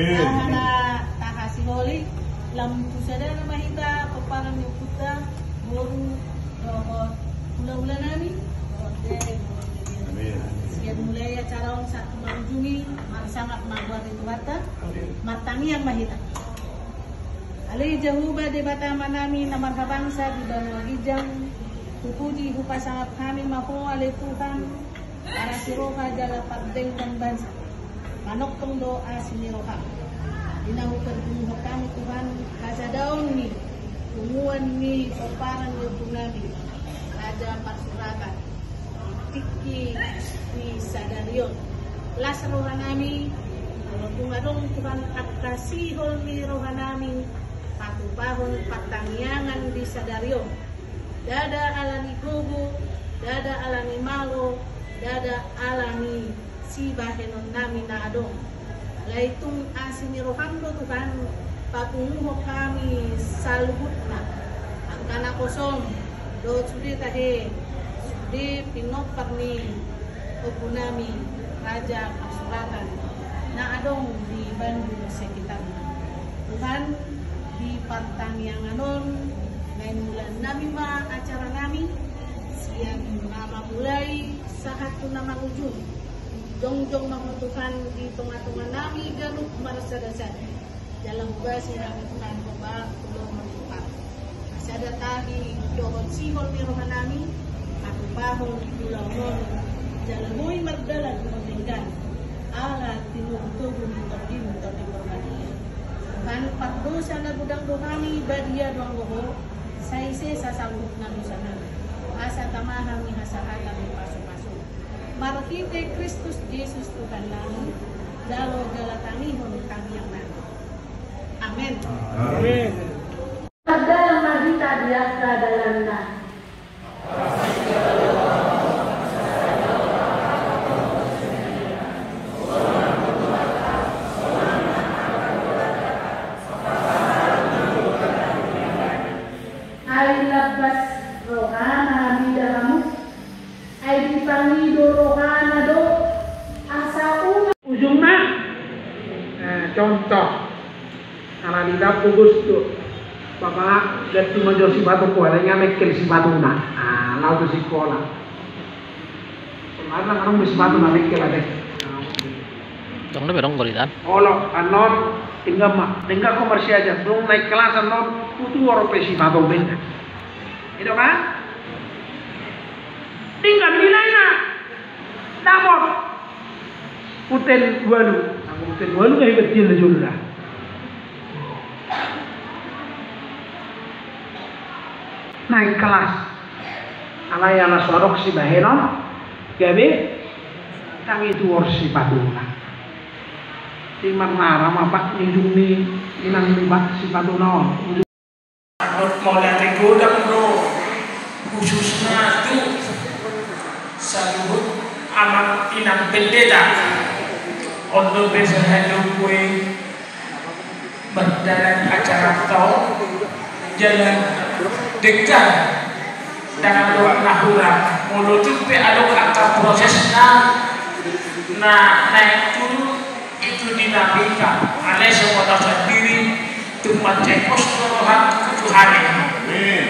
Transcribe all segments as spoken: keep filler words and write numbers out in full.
Amen. Aha na tahasiholi, lam tu sadana ma hita pomparan ni ompunta, boru dohot hulahula nami, dohot de, dohot de. Amen. Sian mulai acara on sahat tu mangujungi, marsangap ma goar ni Tuhanta. Amen. Martangiang ma hita. Ale Jahowa Debata Amanami na marhabangsa di banua ginjang, hupuji hupasangap hami ma Ho ale Tuhan, parasi roha jala pardenggan bangsa. Manongtong do asi ni roham. Di na huparpunguhon hami Tuhan, hasadaon ni punguan ni pomparan ni ompunami, Raja Parsuratan. Tingki di sadari on. Las rohanami, molo tung adong Tuhan angka sihol ni rohanami, patupahon partangiangan di sadari on. Ndada ala ni gogo, ndada ala ni malo, ndada ala ni sibahenonnami na adong. Alai tung asi ni roham do Tuhan, papunguhon hami saluhutna. Angka na poso dohot sude tahe, sude pinompar ni ompunami Raja Parsuratan na adong di Bandung sekitarna. Tuhan, di partangiangan on, naeng mulannami ma acaranami, sian na mamulai sahat tu na mangujung. Jongjong ma Ho Tuhan di tongatonganami ganup marsadasada. Jala hobasi hami Tuhan, hobar tu lomo ni Tuhan. Sada tahi dohot sihol ni rohanami, patupahon ulaon on, jala boi mardalan tu panggabean. Ala tinogutogu ni Tondim, Tondi Porbadia. Tuhan, pardosa na godang do hami, badia do anggo Ho, sai sesa saluhutna dosanami. Asa tama hami hasahatan ni pasupasu. Marhite Kristus Jesus Tuhannami, jalo jala tangihon tangiangnami. Amen. Amen. Mardalan ma hita di angka dalanna. Ai lambas rohana mida hamu. Ai dipangido rohana do asa unang. Ujungna, eh, contoh. Ala didapot Gus tu bapa, ganti ma jo sipatu, pola nga mengkel sipatuna. Ah, laho tu sikola. Sebenarna adong be sipatu na mengkel ate. Tong na berong golitan. Olo, annon, denggan ma, denggan ho marsiajar, dung naik kelas annon, hutuhor pe sipatu be. Ido kan? Denggan nilai na. Dapot. Uten walu. Anggo uten walu kan hebat dia na jolo da. Naik kelas. Alai ala so adong sibahenon, gabe ndang dituhor sipatuna. Di marnara ma pak ni ujung ni inang ni pak sipatuna on. Ujung. Mauliate, mauliate godang do khususna tu saluhut amang inang pendeta. On do biasa halo kue mardalan acara tau jalan dekat dengan doang nahura. Molo tung pe adong angka prosesna na naik turun itu dinamika, alai semua tahu sendiri, tung mansai pos do rohangku tu Tuhan. Amin.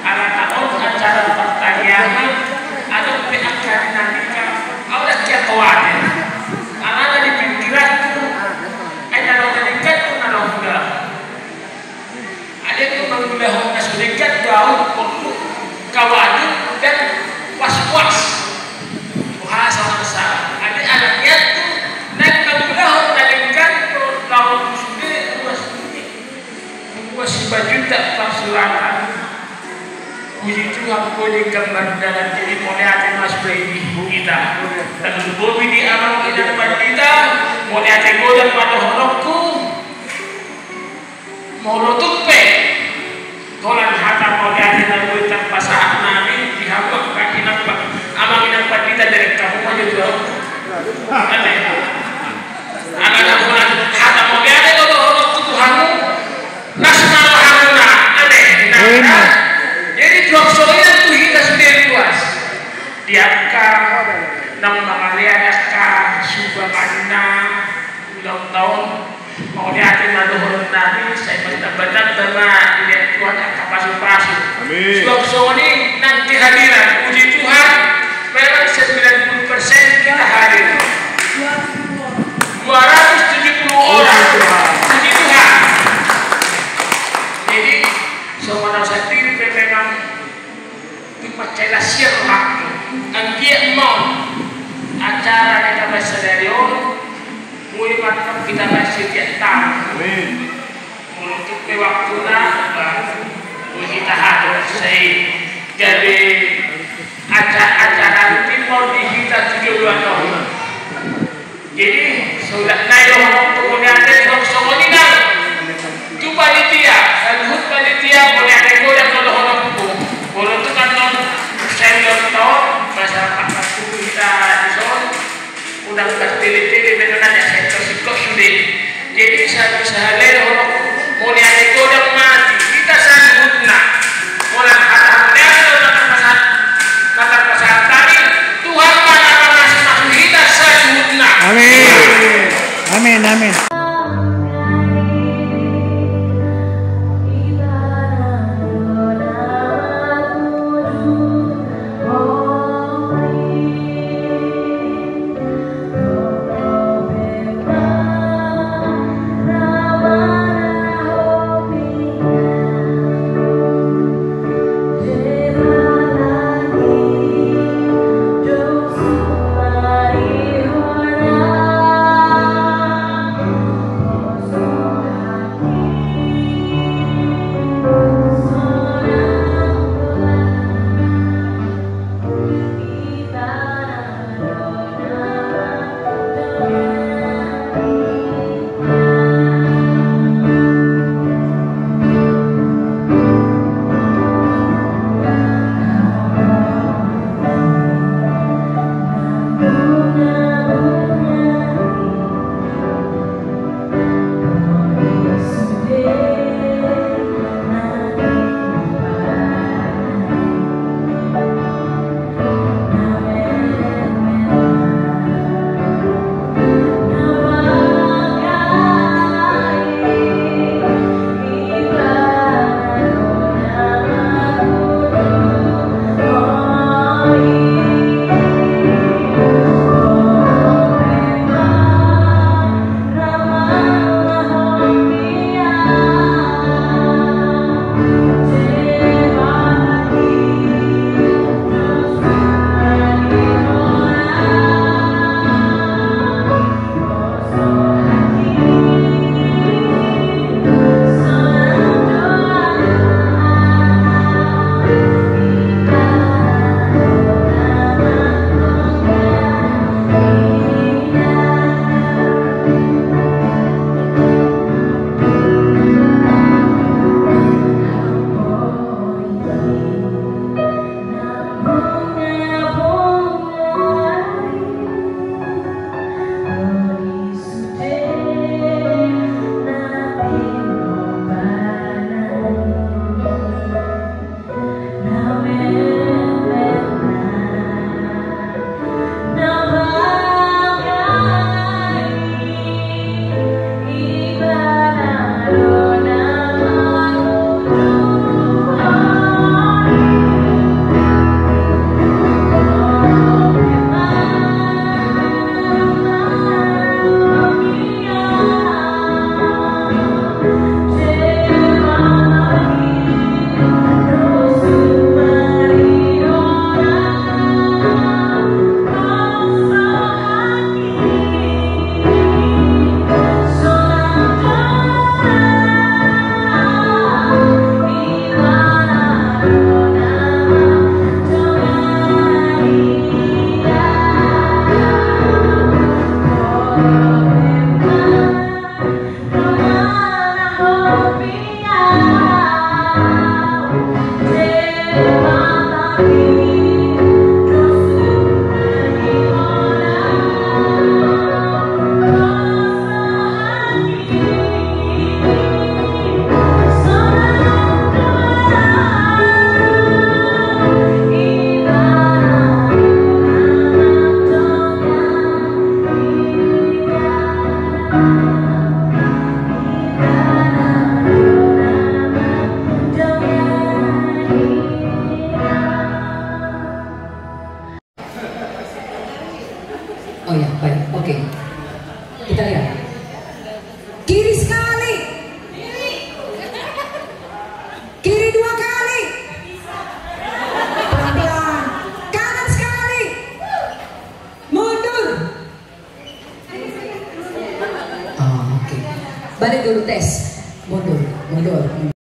Alana on acara partangiangan, adong pe angka dinamika, au dang kian toane. Alana di pingkiranku, ai na dong na denggan tu na dong huda. Ate tu mangulahon na so denggan do au, porlu kawagu dan was-was. Boha salah-salah. Ate ala nian tu naeng mangulahon na denggan do laho tu sude ruas ni, ruas ni Simanjuntak Parsuratan. Puji Tuhan, boi denggan mardalan, jadi mauliate ma sude i di hita. Tarlumobi di amang inang pandita, mauliate godang ma dohononku. Molo tung pe holan hata mauliate na boi tarpasahat nami di hamu angka inang pa-, amang inang pandita, derek hamu ma jo tu au. Ate. Alana holan hata mauliate do dohononku tu hamu, las ma rohamuna. Ate. Jadi tu hamu songon i nang tu hita sude ruas. Di angka naung mangalean angka sumbanganna ulang tahun. Mauliate ma dohonon nami, sai martamba-tamba ma dilehon Tuhan angka pasu-pasu. Amin. Suang songon i nang kehadiran, puji Tuhan, memang sembilan puluh persen kita hadir. Dua ratus tujuh puluh orang. Puji Tuhan. Jadi, songon au sandiri pe memang tung mansai las ia rohangku. Anggiat ma acara ni hita sadari on, muli mantap hita mansai tiap taon. Amin. Molo tung pe waktuna, ba, muli hita hato sai gabe aca-, acara rutin ma di hita tu joloan on. Jadi, sudah na i dohononku mauliate songon i nang tu panitia, saluhut panitia mauliate godang ma dohononku. Molo tung annon sai ulang taon, masyarakat parpulu hita dison, unang martele-tele be nang na, sai tarsingkop sude. Jadi, saluhut sahala i dohononku mauliate godang ma di hita saluhutna. Holan hata hamuliateon do na tarpasahat, na tarpasahat hami, Tuhan ma na mamasu-masu hita saluhutna. Amin. Amin, amin. Mundur, tes. Mundur, mundur.